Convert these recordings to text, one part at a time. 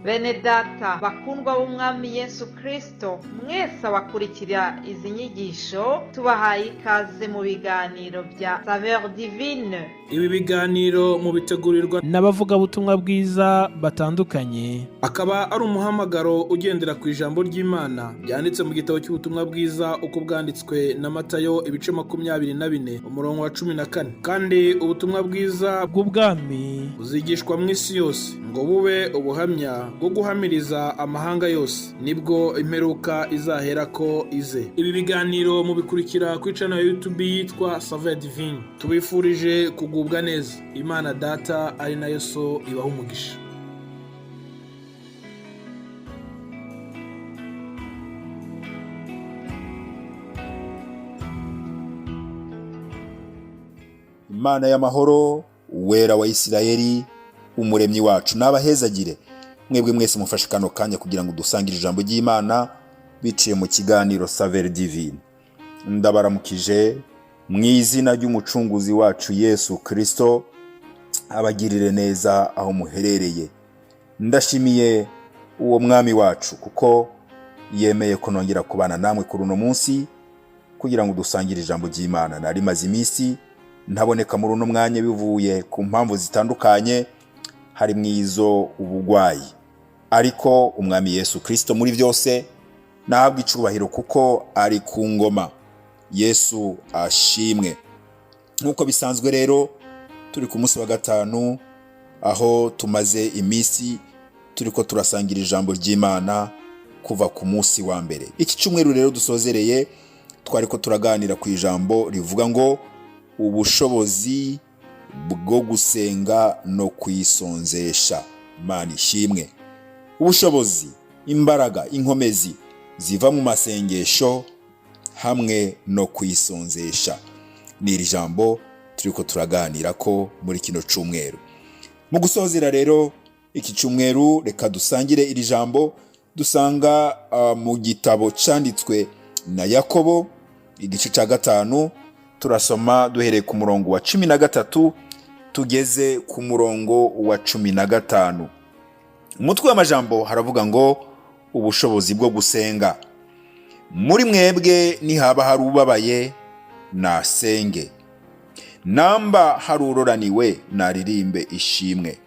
Bene data bakundwa b'Umwami Yesu Kristo, mwese abakurikira izi nyigisho, tubahaye ikaze mu biganiro bya Saveur Divine. Ibi biganiro mubitegurirwa n'abavugabutumwa bwiza batandukanye. Akaba ari umuhamagaro ugendera ku ijambo ry'Imana ryanditse mu gitabo cy'ubutumwa bwiza uko bwanditswe na Matayo, ibice 24, umurongo wa 14. Kandi ubutumwa bwiza bw'ubwami buzigishwa mu isi yose ngo bube ubuhamya bwo guhamiriza amahanga yose, nibwo imperuka izaherako ize. Ibi biganiro mubikurikira kuri channel ya YouTube yitwa Saveur Divine. Tubifurije kugubwa neza. Imana Data ari nayo So ibaha umugisha. Imana y'amahoro, Uwera wa Isirayeli, Umuremyi wacu, n'abahezagire mwebwe mwese mufashe kano kanya kugira ngo dusangire ijambo ry'Imana biciye mu kiganiro Saveur Divine. Ndabaramukije mu izina ry'Umucunguzi wacu Yesu Kristo, abagirire neza aho muherereye. Ndashimiye uwo Mwami wacu kuko yemeye ko nongera kubana namwe kuri uno munsi kugira ngo dusangire ijambo ry'Imana. Nari maze iminsi ntaboneka muri uno mwanya bivuye ku mpamvu zitandukanye, harimo izo ubugwayi, ariko Umwami Yesu Kristo muri byose nahabwa icubahiro kuko ari ku ngoma. Yesu ashimwe. Nk'uko bisanzwe rero, turi ku munsi wa gatanu aho tumaze iminsi turiko turasangira ijambo ry'Imana kuva ku munsi wa mbere. Iki cyumweru rero dusozereye, twariko turaganira ku ijambo rivuga ngo ubushobozi bwo gusenga no kwisonzesha. Imana ishimwe. Ubushobozi, imbaraga, inkomezi ziva mu masengesho hamwe no kwisonzesha, ni iri jambo turiko turaganira ko muri kino cyumweru. Mu gusozera rero iki cyumweru, reka dusangire iri jambo dusanga mu gitabo cyanditswe na Yakobo, igice cya 5. Turasoma duhereye ku murongo wa 13 tugeze ku murongo wa 15. Umutwe w'amajambo haravuga ngo ubushobozi bwo gusenga. Muri mwebwe nihaba hari ubabaye, nasenge; namba hari uroraniwe, naririmbe ishimwe.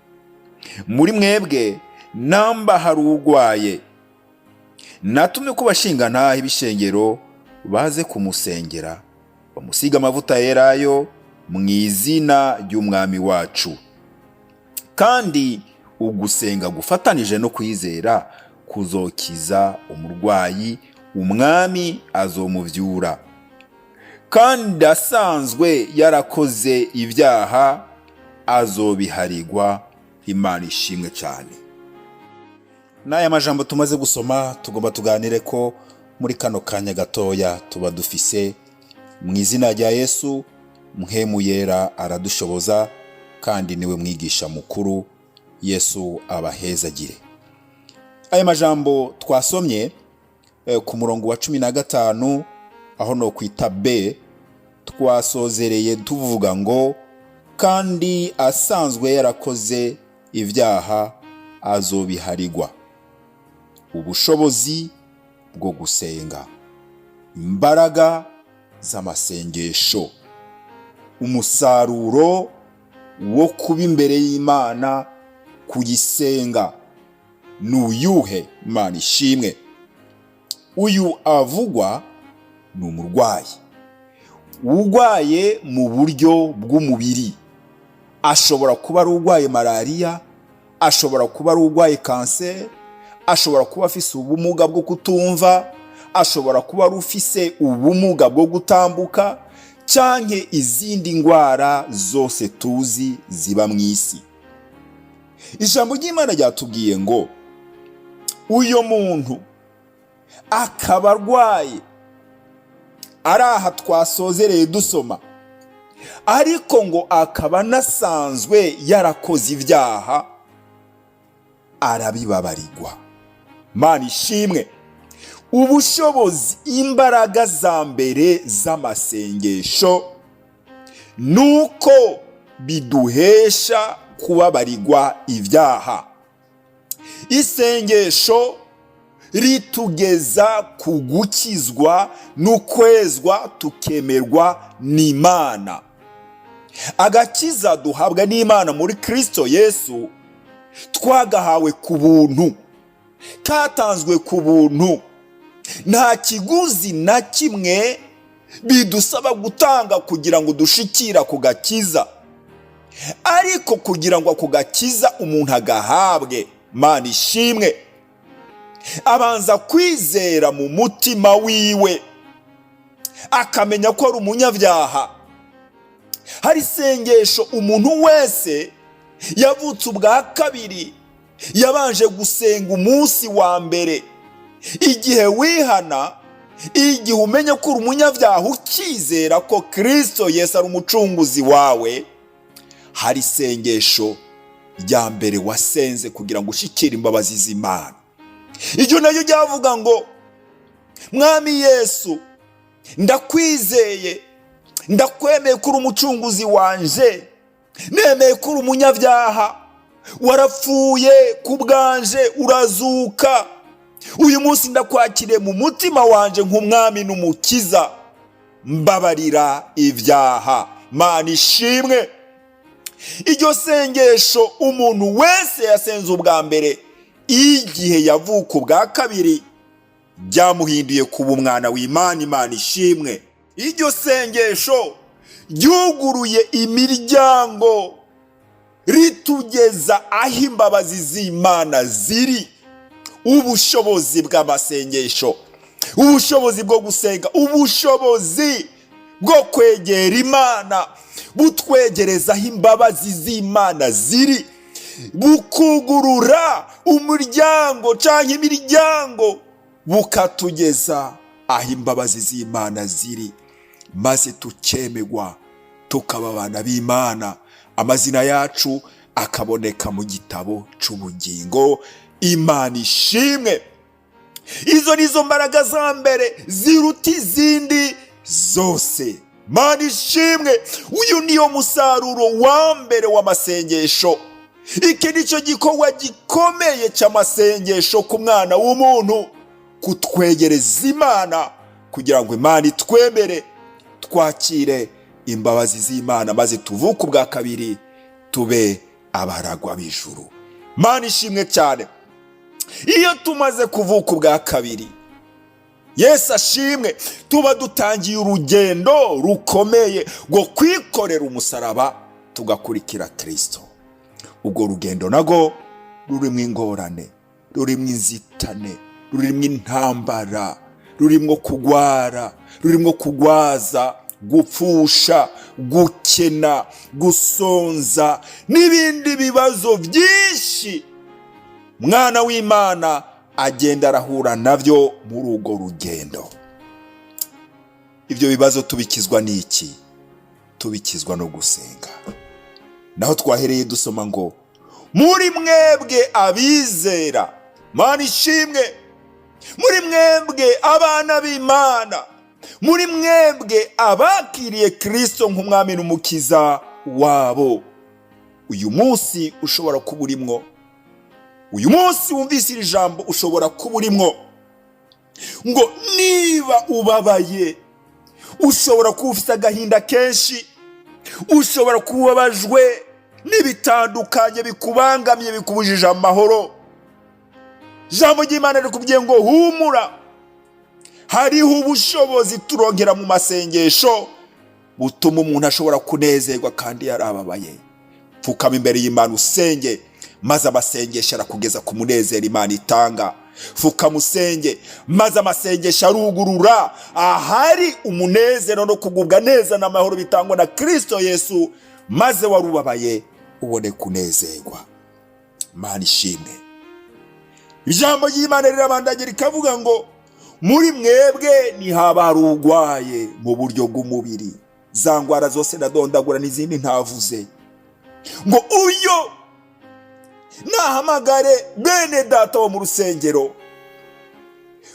Muri mwebwe namba hari urwaye, natume ku bashingantahe b'ishengero baze kumusengera, bamusiga amavuta yerayo mu izina ry'Umwami wacu. Kandi ugusenga gufatanije no kwizera kuzokiza umurwayi, Umwami azomuvyura; kandi asanzwe yarakoze ibyaha, azobiharigwa. Imana ishimwe cyane. N'aya majambo tumaze gusoma, tugomba tuganire ko muri kano kanya gatoya tuba dufise. Mu izina rya Yesu, Mpwemu Yera aradushoboza kandi niwe mwigisha mukuru. Yesu abahezagire. Aya majambo twasomye ku murongo wa 15, aho no kwita B, twasozereye tuvuga ngo kandi asanzwe yarakoze ibyaha, azobiharigwa. Ubushobozi bwo gusenga, imbaraga z'amasengesho, umusaruro wo kuba imbere y'Imana kuyisenga ni uyuhe? Imana ishimwe. Uyu avugwa ni umurwayi urwaye mu buryo bw'umubiri. Ashobora kuba ari urwaye malariya, ashobora kuba ari urwaye kanseri, ashobora kuba afise ubumuga bwo kutumva, ashobora kuba ari ufise ubumuga bwo gutambuka, canke izindi ndwara zose tuzi ziba mu isi. Ijambo ry'Imana ryatubwiye ngo uyo muntu akaba arwaye ari aha twasozereye dusoma, ariko ngo akaba anasanzwe yarakoze ibyaha, arabibabarirwa. Mana ishimwe. Ubushobozi, imbaraga za mbere z'amasengesho nuko biduhesha kubabarirwa ibyaha. Isengesho ritugeza ku gukizwa n'ukwezwa, tukemerwa n'Imana. Agakiza duhabwa n'Imana muri Kristo Yesu twagahawe ku buntu, katanzwe ku buntu. Nta kiguzi na kimwe bidusaba gutanga kugira ngo dushikira ku gakiza. Ariko kugira ngo ako gakiza umuntu agahabwe, Mana ishimwe, abanza kwizera mu mutima wiwe, akamenya ko ari umunyabyaha. Hari isengesho umuntu wese yavutse ubwa kabiri yabanje gusenga umunsi wa mbere. Igihe wihana, igihe umenya ko uri umunyabyaha, ukizera ko Kirisito Yesu ari umucunguzi wawe, hari isengesho rya mbere wasenze kugira ngo ushyikire imbabazi z'Imana. Iryo naryo ryavuga ngo: "Mwami Yesu, ndakwizeye, ndakwemeye ko uri umucunguzi wanje, nemeye ko uri umunyabyaha, warapfuye ku bwanje urazuka. Uyu munsi ndakwakiriye mu mutima wanje nk'umwami n'umukiza, mbabarira ibyaha." Mana ishimwe. Iryo sengesho umuntu wese yasenze ubwa mbere igihe yavuka ubwa kabiri ryamuhinduye kuba umwana w'Imana. Imana ishimwe. Iryo sengesho ryuguruye imiryango, ritugeza aho imbabazi z'Imana ziri. Ubushobozi bw'amasengesho, ubushobozi bwo gusenga, ubushobozi bwo kwegera Imana butwegereza aho imbabazi z'Imana ziri, bukugurura umuryango cyangwa imiryango, bukatugeza aho imbabazi z'Imana ziri, maze tukemegwa, tukaba abana b'Imana, amazina yacu akaboneka mu gitabo cy'ubugingo. Imana ishimwe. Izo ni zo mbaraga za mbere ziruta izindi zose. Mana ishimwe. Uyu niyo musaruro wa mbere w'amasengesho. Iki ni cyo gikorwa gikomeye cy'amasengesho ku mwana w'umuntu: kutwegereza Imana kugira ngo Imana itwemere, twakire imbabazi z'Imana, maze tuvuke ubwa kabiri, tube abaragwa b'ijuru. Mana ishimwe cyane. Iyo tumaze kuvuka ubwa kabiri, Yesu ashimwe, tuba dutangiye urugendo rukomeye rwo kwikorera umusaraba, tugakurikira Kirisito. Urwo rugendo nago rurimo ingorane, rurimo inzitane, rurimo intambara, rurimo kugwara, rurimo kugwaza, gupfusha, gukena, gusonza n'ibindi bibazo byinshi mwana w'Imana agenda arahura nabyo muri urwo rugendo. Ibyo bibazo tubikizwa n'iki? Tubikizwa no gusenga. Naho twahereye dusoma ngo: "Muri mwebwe abizera", Mana ishimwe, muri mwebwe abana b'Imana, muri mwebwe abakiriye Kirisito nk'umwami n'umukiza wabo. Uyu munsi ushobora kuba urimwo, uyu munsi wumvise iri jambo ushobora kuba urimwo. Ngo niba ubabaye, ushobora kuba ufite agahinda kenshi, ushobora kuba ubabajwe n'ibitandukanye bikubangamiye, bikubujije amahoro, ijambo ry'Imana rikubwiye ngo: "Humura, hariho ubushobozi turongera mu masengesho butuma umuntu ashobora kunezerwa kandi yarababaye." Pfukama imbere y'Imana usenge, maze amasengesho arakugeza ku munezero Imana itanga. Pfukama usenge, maze amasengesho arugurura ahari umunezero no kugubwa neza n'amahoro bitangwa na Kirisito Yesu, maze warubabaye ubone kunezerwa. Mana ishimwe. Ijambo ry'Imana rirabandagira rikavuga ngo: "Muri mwebwe ntihaba hari urwaye mu buryo bw'umubiri", za ndwara zose ndadondagura n'izindi ntavuze, ngo uyo nahamagare bene data wo mu rusengero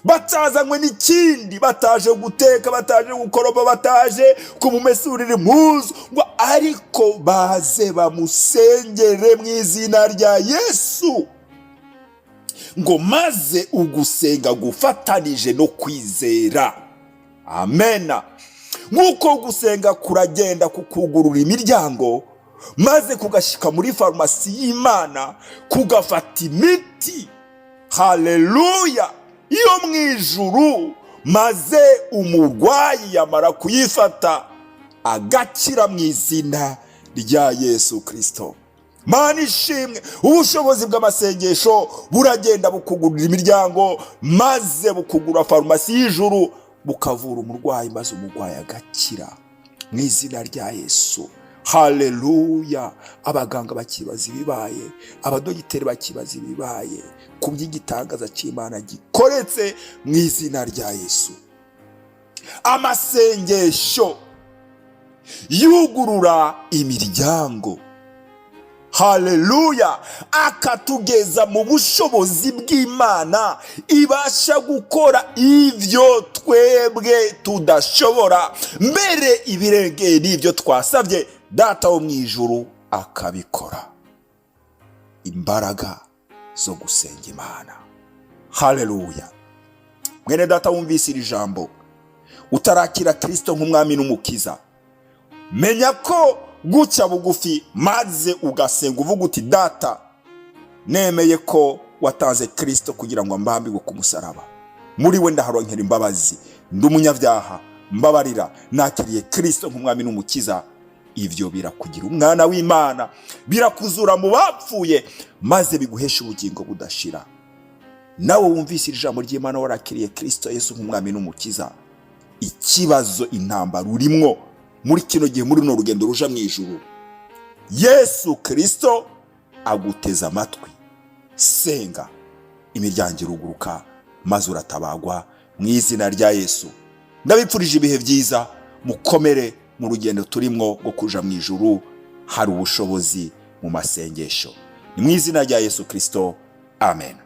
batazanywe n'ikindi, bataje guteka, bataje gukoropa, bataje kumumesurira impuzu, ngo ariko baze bamusengere mu izina rya Yesu. Ngo maze ugusenga gufatanije no kwizera, amena. Nk'uko gusenga kuragenda kukugurura imiryango, maze kugashyika muri farumasi y'Imana, kugafata imiti, haleluya, iyo mu ijuru, maze umurwayi yamara kuyifata agakira mu izina rya Yesu Kirisito. Mana ishimwe! Ubushobozi bw'amasengesho buragenda bukugurira imiryango, maze bukugura farumasi y'ijuru, bukavura umurwayi, maze umurwayi agakira mu izina rya Yesu. Haleluya! Abaganga bakibaza ibibaye, abadogiteri bakibaza ibibaye ku by'igitangaza cy'Imana gikoretse mu izina rya Yesu. Amasengesho yugurura imiryango, haleluya, akatugeza mu bushobozi bw'Imana ibasha gukora ibyo twebwe tudashobora, mbere ibirengeye n'ibyo twasabye, Data wo mu ijuru akabikora. Imbaraga zo gusenga Imana, haleluya! Mwene data wumvise iri jambo, utarakira Kirisito nk'Umwami n'Umukiza, menya ko guca bugufi maze ugasenga uvuga uti: "Data, nemeye ko watanze Kirisito kugira ngo ambambirwe ku musaraba, muri we ndaharonkera imbabazi, ndi umunyabyaha, mbabarira, nakiriye Kirisito nk'Umwami n'Umukiza." Ibyo birakugira umwana w'Imana, birakuzura mu bapfuye, maze biguhesha ubugingo budashira. Nawe wumvise iri jambo ry'Imana, warakiriye Kirisito Yesu nk'Umwami n'Umukiza, ikibazo, intambara urimwo muri kino gihe, muri runo rugendo ruja mu ijuru, Yesu Kirisito aguteza amatwi. Senga, imiryango iruguruka, maze uratabagwa mu izina rya Yesu. Ndabipfurije ibihe byiza, mukomere mu rugendo turimwo rwo kuja mu ijuru. Hari ubushobozi mu masengesho. Ni mu izina rya Yesu Kirisito, amen.